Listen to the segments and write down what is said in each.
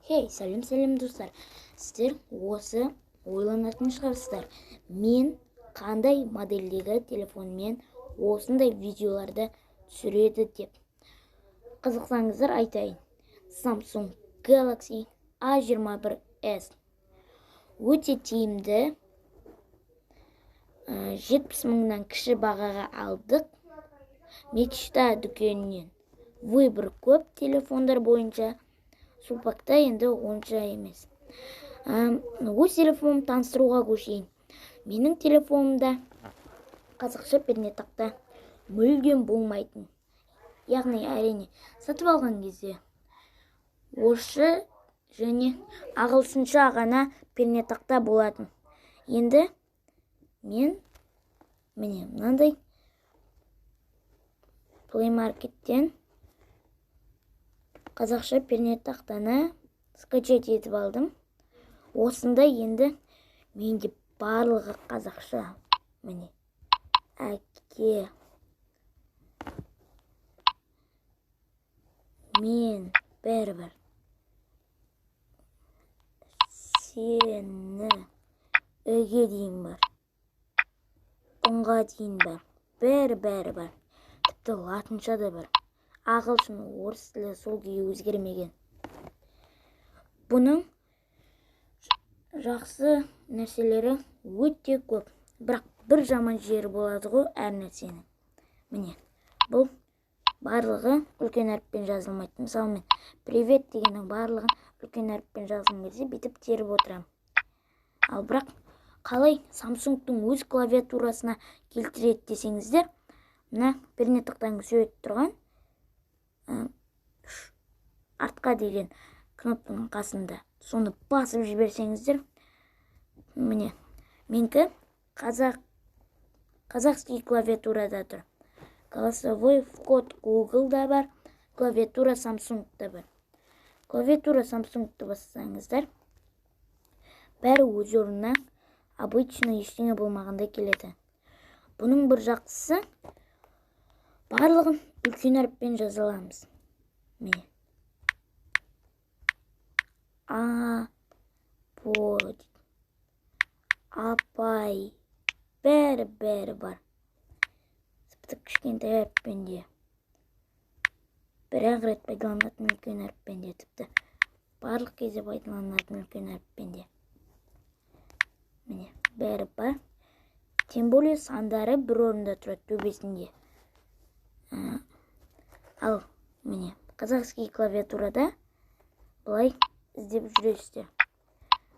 Хей, сәлем, сәлем, достар! Сіздер осы ойланатын шығарсыздар, мен қандай модельдегі телефонмен осындай видеоларды түсіреді деп. Қызықсаңыздар, айтайын: Samsung Galaxy A21s өте тиімді, 70 мыңнан кіші бағаға алдық Мечта дүкенінен. Выбор көп телефондар бойынша, Сулпакта енді онша емес. Өз телефонымды таныстыруға көшейін. Менің телефонымда қазақша пернетақта мүлдем болмайтын, яғни, әрине, сатып алған кезде орысша және ағылшынша ғана пернетақта болатын. Енді мен, міне, мынандай Play Markеттен қазақша пернетақтаны скачать етіп алдым. Осында енді менде барлығы қазақша. Міне, әке, мен бәрібір сені, үге дейін бар, ұнға дейін бар, бәрі бәрі бар, тіпті латынша да бар. Ағылшын, орыс тілі сол күйі өзгермеген. Бұның жақсы нәрселері өте көп, бірақ бір жаман жері болады ғой әр нәрсенің. Міне, бұл барлығы үлкен әріппен жазылмайды. Мысалы, мен «привет» дегеннің барлығын үлкен әріппен жазғым келсе, бүйтіп теріп отырамын. Ал бірақ қалай Самсунгтың өз клавиатурасына келтіреді десеңіздер, мына пернетақтаның суреті тұрған артқа деген кнопканың қасында, соны басып жіберсеңіздер, міне, менікі қазақ, казахский клавиатурада тұр. Голосовой вход Google-да бар, клавиатура Samsung-та бар. Клавиатура Samsung-ты бассаңыздар, бәрі өз орнына, обычно, ештеңе болмағандай келеді. Бұның бір жақсысы, барлығын үлкен әріппен жаза аламыз. Міне, а по, апай, бәрі бәрі бар. Тіпті кішкентай әріппен де, бір ақ рет пайдаланатын үлкен әріппен де, тіпті барлық кезде пайдаланатын үлкен әріппен де, міне, бәрі бар. Тем более сандары бір орында тұрады, төбесінде. Ал міне, казахский клавиатурада былай іздеп жүресіздер.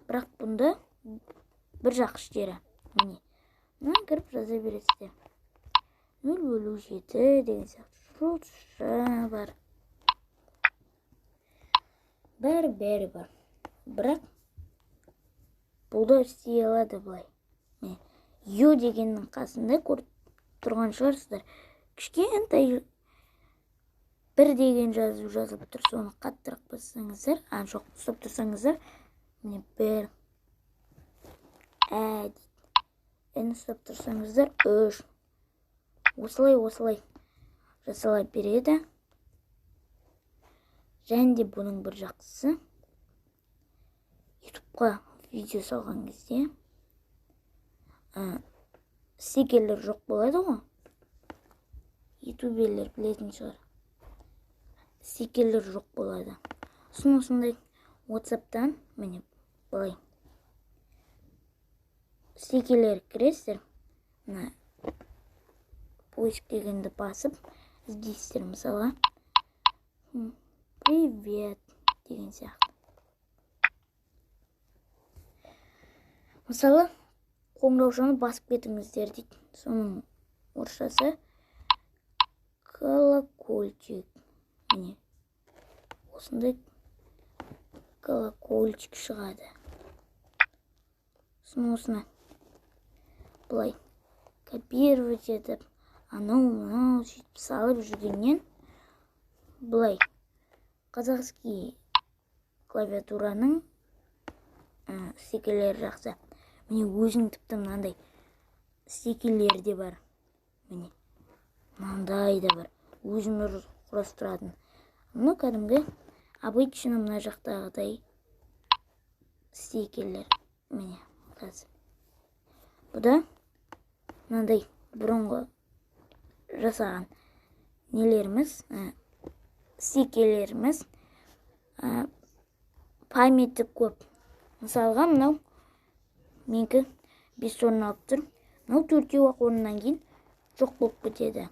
Бірақ бұнда бір жақсы жері, міне, мына кіріп жаза бересіздер, 0/7 деген сияқты, жұлдызша бар, бәрі бәрі бар. Бірақ бұл да істей алады былай. Міне, ю дегеннің қасында көріп тұрған шығарсыздар, кішкентай бір деген жазу жазылып тұр. Соны қаттырақ бассаңыздар, а жоқ, ұстап тұрсаңыздар, міне, бір, ә дейді, н ұстап тұрсаңыздар, үш, осылай осылай жасала береді. Және де бұның бір жақсысы, Ютубқа видео салған кезде стикерлер жоқ болады ғой, ютуберлер білетін шығар, стикерлер жоқ болады. Сосын осындай WhatsAppтан, міне, былай стикерлер кіресіздер, мына поиск дегенді басып іздейсіздер, мысалға, «привет» деген сияқты. Мысалы, қоңыраушаны басып кетіңіздер дейді, соның орысшасы колокольчик. Міне, осындай колокольчик шығады. Сосын осыны былай копировать етіп, анау мынау сөйтіп салып жүргеннен, былай казахский клавиатураның стикерлері жақсы. Міне, өзінің тіпті мынандай стикерлері де бар, міне, мынандай да бар, өзің құрастыратын. Мынау кәдімгі обычно мына жақтағыдай. Стикерлер міне қазір. Бұда мынандай бұрынғы жасаған нелеріміз, стикерлеріміз, памяті көп. Мысалға мынау менікі 5 орын алып тұр. Мынау 4 ақ орыннан кейін жоқ болып кетеді.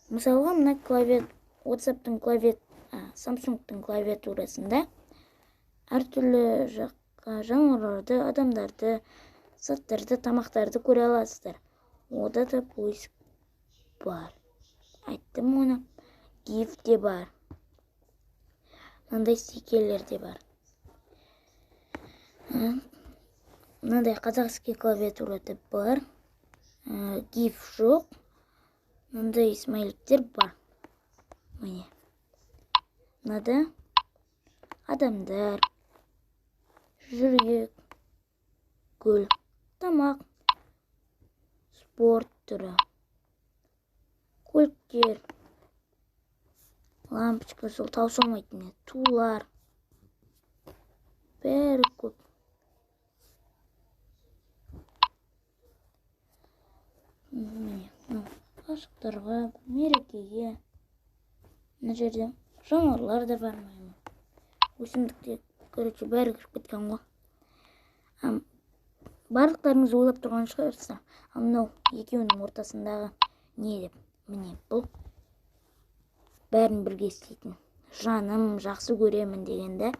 Мысалға мына WhatsApp'тың Samsung'тың клавиатурасында әртүрлі жануарларды, адамдарды, заттарды, тамақтарды көре аласыздар. Ода да поиск бар. Айттым оны. Гиф те бар. Мынандай стикерлер де бар. Мынандай қазақский клавиатура да бар. Гиф жоқ. Мынандай смайликтер бар. Міне. Мынада адамдар, жүрек, гүл, тамақ, спорт түрі, көліктер, лампочка, сол таусылмайтын тулар, бәрі көп. Міне, ғашықтарға, мерекеге, мына жерде жануарлар да бар, өсімдікте, короче, бәрі кіріп кеткен ғой. Барлықтарыңыз ойлап тұрған шығарсыздар, ал мынау екеуінің ортасындағы не деп. Міне, бұл бәрін бірге істейтін. Жаным, жақсы көремін дегенді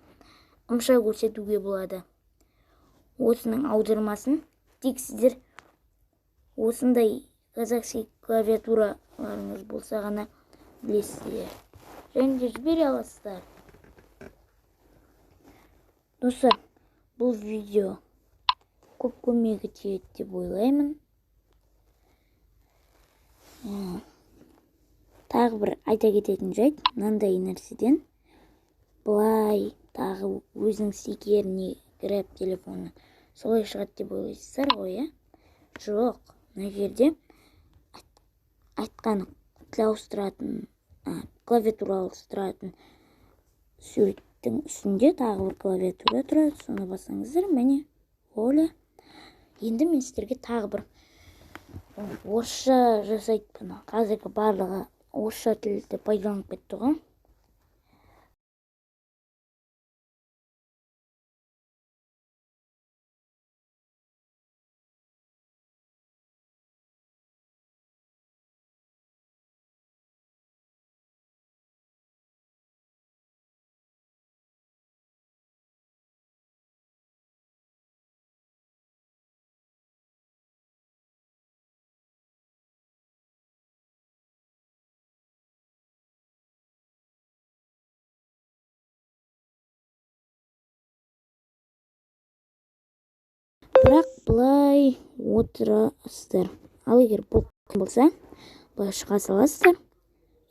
ымша көрсетуге болады. Осының аудармасын тек сіздер осындай қазақша клавиатураларыңыз болса ғана білесіздер. Және де жібере аласыздар. Достар, бұл видео көп көмегі тиеді деп ойлаймын. Тағы бір айта кететін жайт, мынандай нәрседен былай тағы өзінің стикеріне кіріп телефонның солай шығады деп ойлайсыздар ғой, иә? Жоқ, мына жерде айтқан тіл ауыстыратын, клавиатура ауыстыратын суреттің үстінде тағы бір клавиатура тұрады, соны бассаңыздар, міне, оля. Енді мен сіздерге тағы бір орысша жасайды бұны. Қазіргі барлығы орысша тілді пайдаланып кетті ғой. Бірақ былай отырасыздар. Ал егер бұл болса, былай шыға саласыздар.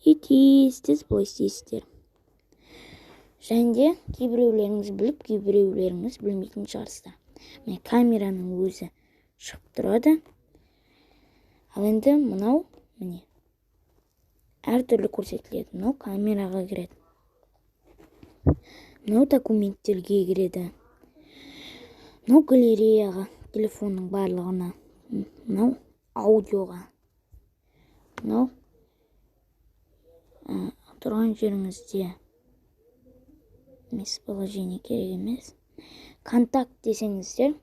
И тез-тез былай істейсіздер. Және де кейбіреулеріңіз біліп, кейбіреулеріңіз білмейтін шығарсыздар. Міне, камераның өзі шығып тұрады. Ал енді мынау, міне, әртүрлі көрсетіледі. Мынау камераға кіреді. Мынау документтерге кіреді. Мынау галереяға, телефонның барлығына. Мынау аудиоға. Мынау тұрған жеріңізде местоположение керек емес. Контакт десеңіздер,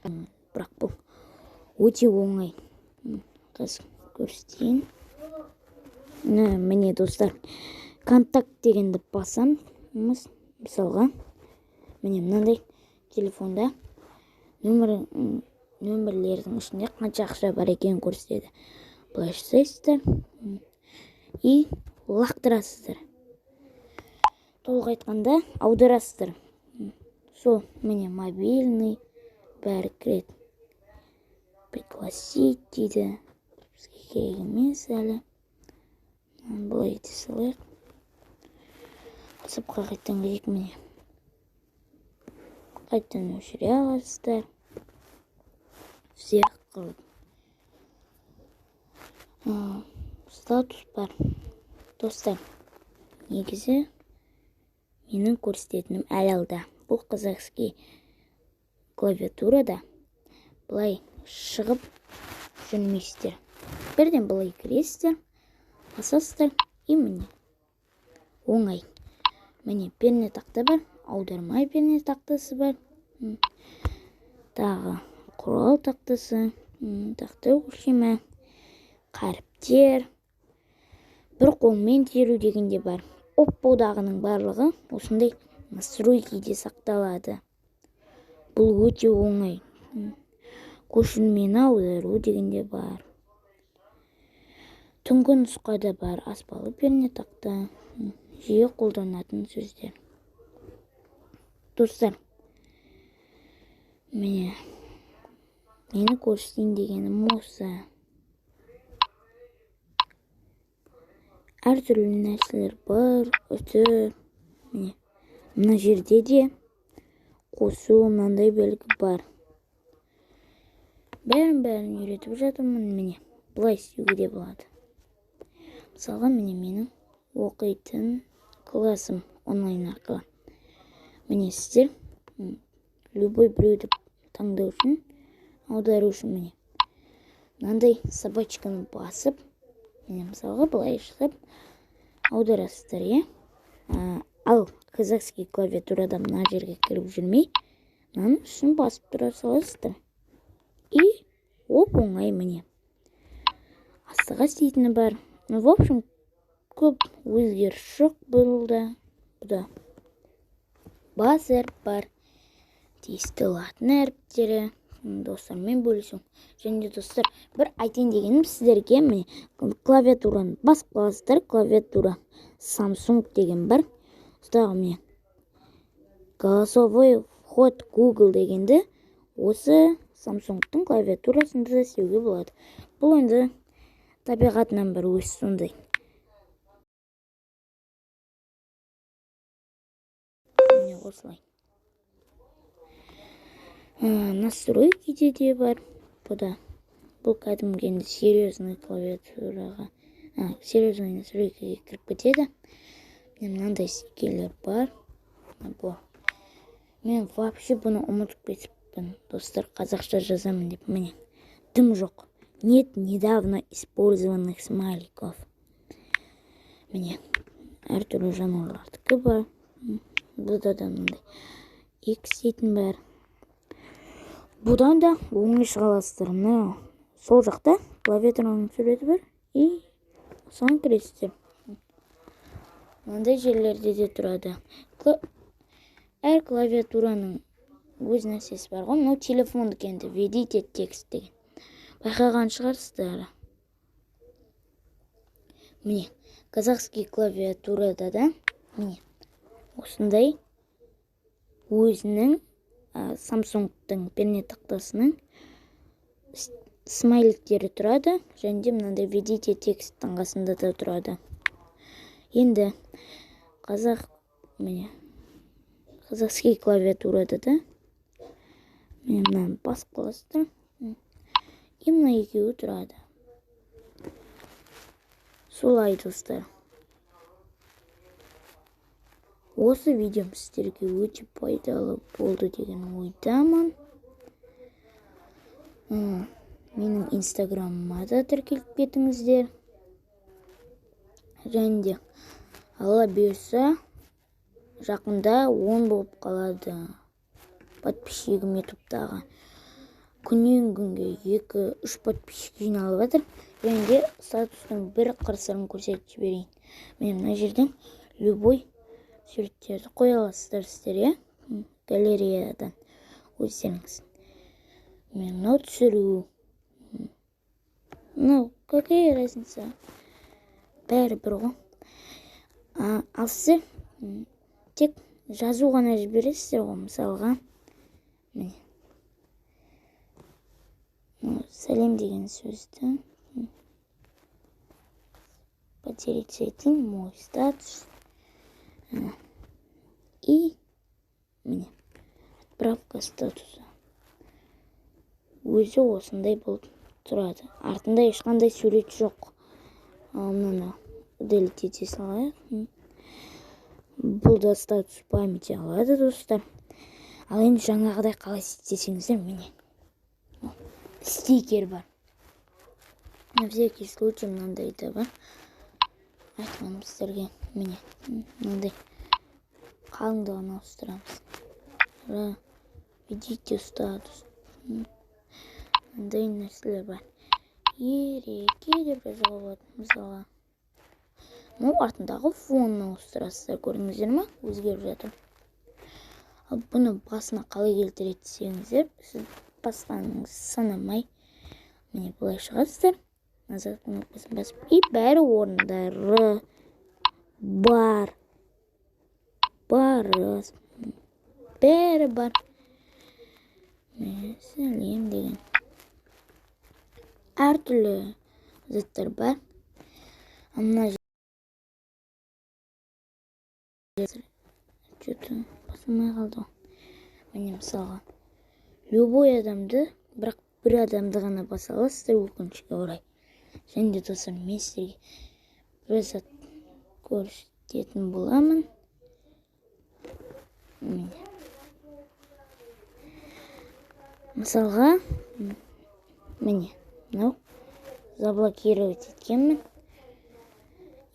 бірақ бұл өте оңай. Қазір көрсетейін. Міне, достар, контакт дегенді басам. Мысалға, міне мынандай телефонда нөмірлердің ішінде қанша ақша бар екенін көрсетеді. Былай жасайсыздар и лақтырасыздар. Толық айтқанда аударасыздар. Сол, міне, мобильный бәрі кіреді. Пригласить дейді. Бізге керек емес әлі. Былай ете салайық. WhatsAppқа қайтадан кірейік, міне. Қайтадан өшіре аласыздар. Всех қылып. Статус бар. Достар, негізі Менің көрсететінім әлі алда. Бұл казахский клавиатурада былай шығып жүрмейсіздер. Бірден былай кіресіздер, басасыздар и міне оңай. Міне пернетақта бар, аударма пернетақтасы бар, тағы құрал тақтасы, тақта өлшемі, қаріптер, бір қолмен теру деген де бар. Опподағының барлығы осындай настройкиде сақталады. Бұл өте оңай. Көшірмені аудару деген де бар. Түнгі нұсқада бар, аспалы пернетақта, жиі қолданатын сөздер. Достар, міне мені көрсетейін дегенім осы. Әртүрлі нәрселер бар, өте. Міне мына жерде де қосу мынандай белгі бар. Бәрін үйретіп жатырмын. Міне былай істеуге де болады. Мысалға, міне менің оқитын классым онлайн арқылы. Міне сіздер любой біреуді таңдау үшін, аудару үшін міне мынандай собачканы басып, міне мысалға былай жасап аударасыздар, иә? Ал казахский клавиатурада мына жерге кіріп жүрмей, мынаның үстін басып тұра саласыздар. И оп оңай міне. Астыға істейтіні бар. Ну, в общем, көп өзгеріс жоқ бұл да. Бұда бас әріп бар, тиісті латын әріптері, достармен бөлісу. Және де достар, бір айтайын дегенім сіздерге, міне клавиатураны басып қаласыздар, клавиатура Samsung деген бар. Тағы міне голосовой вход Google дегенді осы Samsung'тың клавиатурасында да істеуге болады. Бұл енді табиғатынан бір өз сондай. Міне осылай. Настройкиде де бар. Бұда бұл кәдімгі енді серьезный клавиатураға, серьезный настройкаға кіріп кетеді. Міне мынандай стикерлер бар. Бұл. Мен вообще бұны ұмытып кетіппін, достар, қазақша жазамын деп. Міне дым жоқ. Нет недавно использованных смайликов. Міне әртүрлі жануарлардікі бар. Бұда да мынандай X дейтін бар. Бұдан да оңай шыға аласыздар. Мына сол жақта клавиатураның суреті бар. И соған кіресіздер. Мынандай жерлерде де тұрады. Әр клавиатураның өз нәрсесі бар ғой. Мынау телефондікі енді введите текст деген. Байқаған шығарсыздар. Міне казахский клавиатурада да міне осындай өзінің Samsung'тың пернетақтасының смайликтері тұрады. Және де мынандай введите тексттің қасында да тұрады. Енді қазақ міне казахский клавиатурада да міне мынаны басып қаласыздар. И мына екеуі тұрады. Солай, достар. Осы видеом сіздерге өте пайдалы болды деген ойдамын. Менің инстаграмыма да тіркеліп кетіңіздер. Және де Алла бұйырса, жақында 10 болып қалады подписчигім ютубтағы. Күннен күнге 2-3 подписчик жиналып жатыр. Және де статустың бір қыр-сырын көрсетіп жіберейін. Мен мына жерден любой суреттерді қоя аласыздар сіздер, иә? Галереядан өздеріңіз. Мен мынау түсіру. Ну, какая разница? Бәрі бір ғой. Ал сіздер тек жазу ғана жібересіздер ғой, мысалға. Міне. Сәлем деген сөзді поделиться етейін, мой статус. И міне отправка статуса. Өзі осындай болып тұрады. Артында ешқандай сурет жоқ. Мынаны удалить ете салайық. Бұл да статус памяти алады, достар. Ал енді жаңағыдай қалай істесеңіздер, міне, стикер бар. На всякий случай мынандай да бар, айтқаным сіздерге. Міне, мынандай қалыңдығын ауыстырамыз. Видите статус, мынандай нәрселер бар. «Ереке» деп жазуға болады мысалға. Ну, артындағы фонын ауыстырасыздар, көрдіңіздер ма, өзгеріп жатыр. Ал бұны басына қалай келтіреді десеңіздер, сіз басқаныңыз санамай, міне, былай шығасыздар, назад кнопкасын басып, и бәрі орындары бар, барыс, бәрі бар. Міне, «Сәлем» деген әртүрлі заттар бар. Мына че-то басылмай қалды ғой. Міне, мысалға, любой адамды, бірақ бір адамды ғана баса аласыздар, өкінішке орай. Және де, достар, мен сіздерге бір зат көрсететін боламын. Міне, мысалға, міне, мынау заблокировать еткенмін,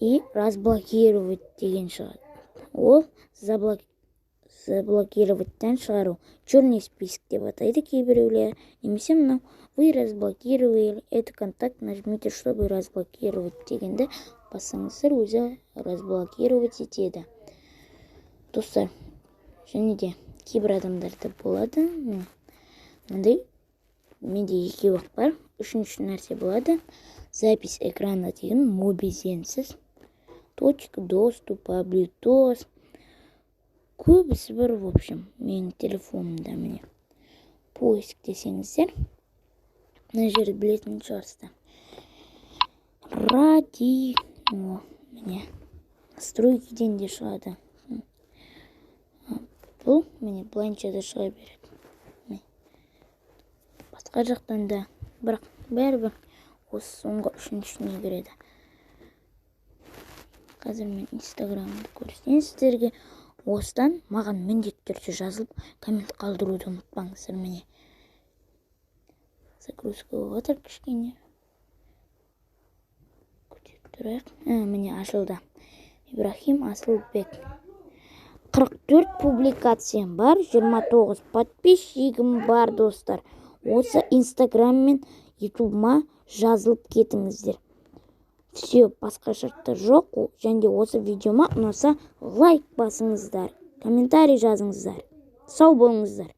и «Разблокировать» деген шығады. Ол заблокировать тан шығару, черный список деп атайды кейбіреулер. Немесе мынау «Вы разблокировали этот контакт, нажмите, чтобы разблокировать» дегенді бассаңыздар, өзі разблокировать етеді, достар. Және де кейбір адамдарда болады, мынандай, менде екеу ақ бар. Үшінші нәрсе болады, запись экрана деген, Мобизенсіз, точка доступа, Bluetooth, көбісі бар. В общем, менің телефонымда, міне, поиск десеңіздер, мына жерді білетін шығарсыздар, радио, міне, настройки ден де шығады бұл. Міне, былайынша да шыға береді, басқа жақтан да, бірақ бәрібір осы соңғы үшіншісіне кіреді. Қазір мен Инстаграмды көрсетейін сіздерге. Осыдан маған міндетті түрде жазылып, коммент қалдыруды ұмытпаңыздар. Міне, загрузка болып жатыр, кішкене күте тұрайық. Міне, ашылды. Ибрахим Асылбек, 44 публикациям бар, 29 подписчигім бар. Достар, осы Инстаграм мен Ютубыма жазылып кетіңіздер. Все, басқа шарттар жоқ. Және де осы видеома ұнаса, лайк басыңыздар, комментарий жазыңыздар. Сау болыңыздар.